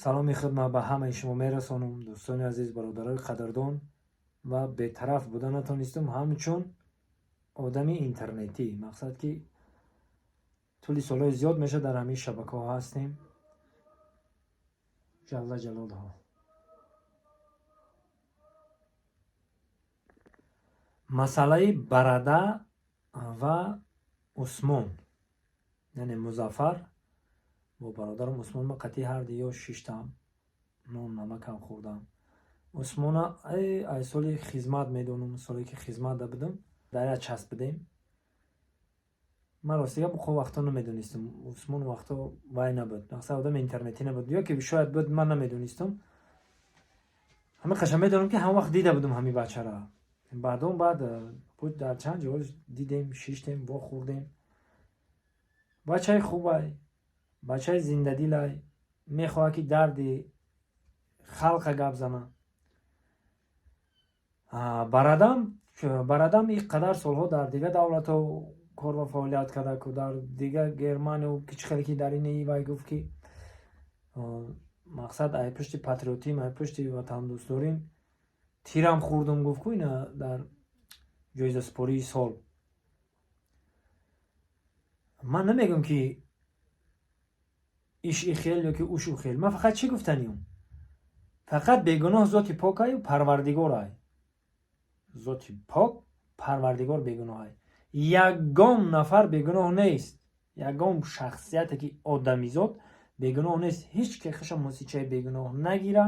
Саломи худма ба ҳамаи шумо мерасонам, дӯстони азиз, бародарои қадрдон, ва бетараф буда натонистам ҳамчун одами интернетӣ. Мақсад ки тӯли солҳои зиёд мешавад дар ҳамин шабакаҳо ҳастем. Ҷалла ҷалолаҳу. Масъалаи Барада ва Усмон, яъне Музаффар бо бародарам Усмон, ма қатъи ҳар ё шиштам, нон намакам хӯрдам. Усмона ай соли хизмат медонам, соле ки хизмат будам, дар як часп будем. Ман ростига бухо вақто намедонистам. Усмон вақто вай набуд, мақсад одами интернетӣ набуд, ё ки шояд буд, ман намедонистам. Ҳама қаша медонам, ки ҳама вақт дида будам ҳамин бачара. Баъдон баъд буд дар чанд ҷо дидем, шиштем, вохӯрдем. Бачаи хубай, бачаи зиндадилай, мехоҳад ки дарди халқа гап зана. Барадам ин қадар солҳо дар дигар давлатҳо кор ва фаъолият карда, ку дар дигар Германию ки чӣ хеле ки дар ин вай гуфт, ки мақсад ай пушти патриотизм, ай пушти ватандӯстдорим тирам хӯрдум, гуфт ку ина дар ҷоизаспории сол. Ман намегӯм, ки иш ихел ё ки уш ухел. Ман фақат чӣ гуфтаниюм? Фақат бегуноҳ зоти покаю Парвардигорай. Зоти пок Парвардигор бегуноҳай. Ягон нафар бегуноҳ нест, ягон шахсияте ки одамизод бегуноҳ нест. Ҳеҷ ке хаша мусичаи бегуноҳ нагира,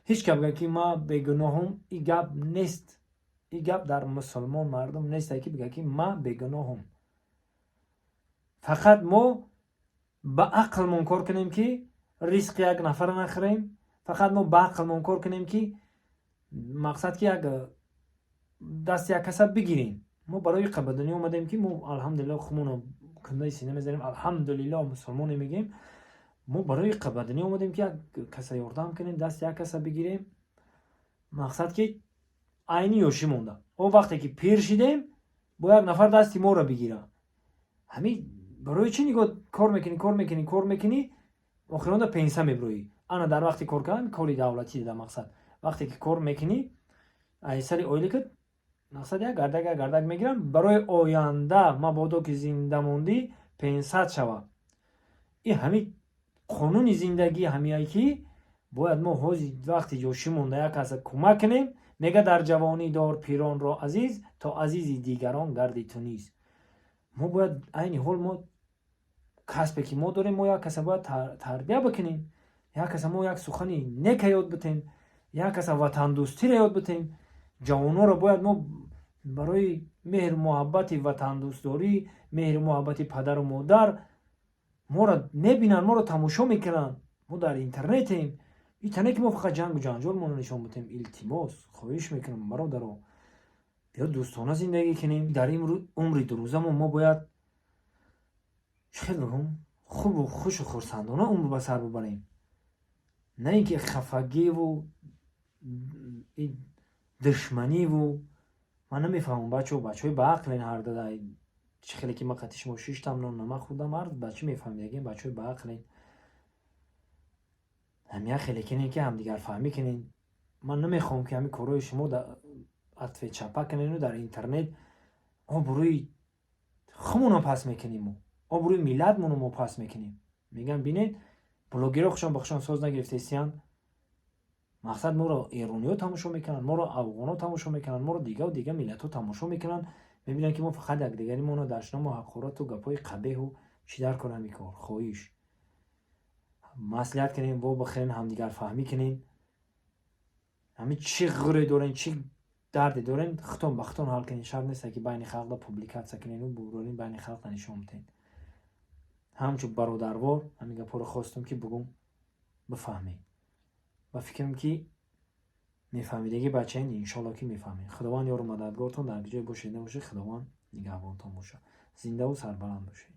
ҳеҷ ка бигӯяд, ки ман бегуноҳум, и гап нест. И гап дар мусулмон мардум нест, ки бигӯяд, ки ман бегуноҳум. Фақат мо ба ақлмон кор кунем, ки ризқи як нафара нахӯрем. Фақат мо ба ақлмон кор кунем, ки мақсад ки як дасти як каса бигирем. Мо барои ба дунё омадем, ки мо, алҳамдулилло, хумоно кундаи сина мезанем, алҳамдулилло, мусулмоне мегӯем. Мо барои ба дунё омадем, ки як каса ёрдам кунем, дасти як каса бигирем. Мақсад ки айни ёшӣ монда, о вақте ки пир шидем, бо як нафар дасти моро бигира. Ҳамин барои чӣ нигоҳ, кор мекунӣ, кор мекунӣ, кор мекунӣ, охиронда пенсия меброӣ. Ана дар вақти кор кардан, кори давлатӣ дида, мақсад вақте ки кор мекунӣ, ай сари ойликат мақсад як гардак, як гардак мегирам барои оянда, мабодо ки зинда мондӣ, пенсат шава. И ҳамин қонуни зиндагӣ ҳамияй, ки бояд мо ҳози вақти ёшӣ монда як каса кӯмак кунем. Мега: «Дар ҷавонӣ дор пиронро азиз, то азизи дигарон гарди ту низ». Мо бояд айни ҳол мо касбе ки мо дорем, мо як каса бояд тарбия бикунем, як каса мо як сухани нека ёд битем, як каса ватандӯстиро ёд битем. Ҷавононро бояд мо барои меҳру муҳаббати ватандӯстдорӣ, меҳру муҳаббати падару модар. Моро мебинанд, моро тамошо мекунанд, мо дар интернетем. Итане ки мо фақат ҷангу ҷанҷол моро нишон битем. Илтимос, хоҳиш мекунам, бародаро, биё дӯстона зиндагӣ кунем. Дар ин умри дурӯзамо мо бояд, чӣ хел бигӯм, хубу хушу хурсандона умр ба сар бубарем, на ин ки хафагиву душманиву. Ман намефаҳмам, бачаҳо, бачаҳои баақлен ҳар дада. Чӣ хеле ки ман қати шумо шиштам, нон намак хӯрдам, ҳар ба чӣ мефаҳмидагем, бачаҳои баақлен. Ҳамия хеле кунем, ки ҳамдигарфаҳмӣ кунем. Ман намехоҳам, ки ҳамин корҳои шумо ответ чапа кунену дар интернет обрӯи хумонро пас мекунем, мо обрӯи миллатмонро мо пас мекунем. Мегӯям, бинед, блогерҳо хушон ба хушон соз нагирифтесиянд. Мақсад моро эрониҳо тамошо мекунанд, моро афғонҳо тамошо мекунанд, моро дигаву дигар миллатҳо тамошо мекунанд. Мебинанд, ки мо фақат якдигаримонро дашному ҳақорату гапҳои қабеҳу чӣ дар кор ҳамин кор. Хоҳиш, маслиҳат кунем, во бихӯрем, ҳамдигарфаҳмӣ кунем. Ҳамин чӣ ғуре дорем, чӣ дарде дорем, худтон ба худтон ҳал кунем. Шарт нест, ки байни халқда публикация кунену бурорем, байни халқда нишон бидем. Ҳамчун бародарвор ҳамин гапҳоро хостам, ки бугум, бифаҳмед. Ба фикрам, ки мефаҳмидагӣ бачаин, иншолло, ки мефаҳмед. Худованд ёру мададгортон, дар ҷое бошед, набошед, Худованд нигаҳбонтон бошад. Зиндаву сарбаланд бошед.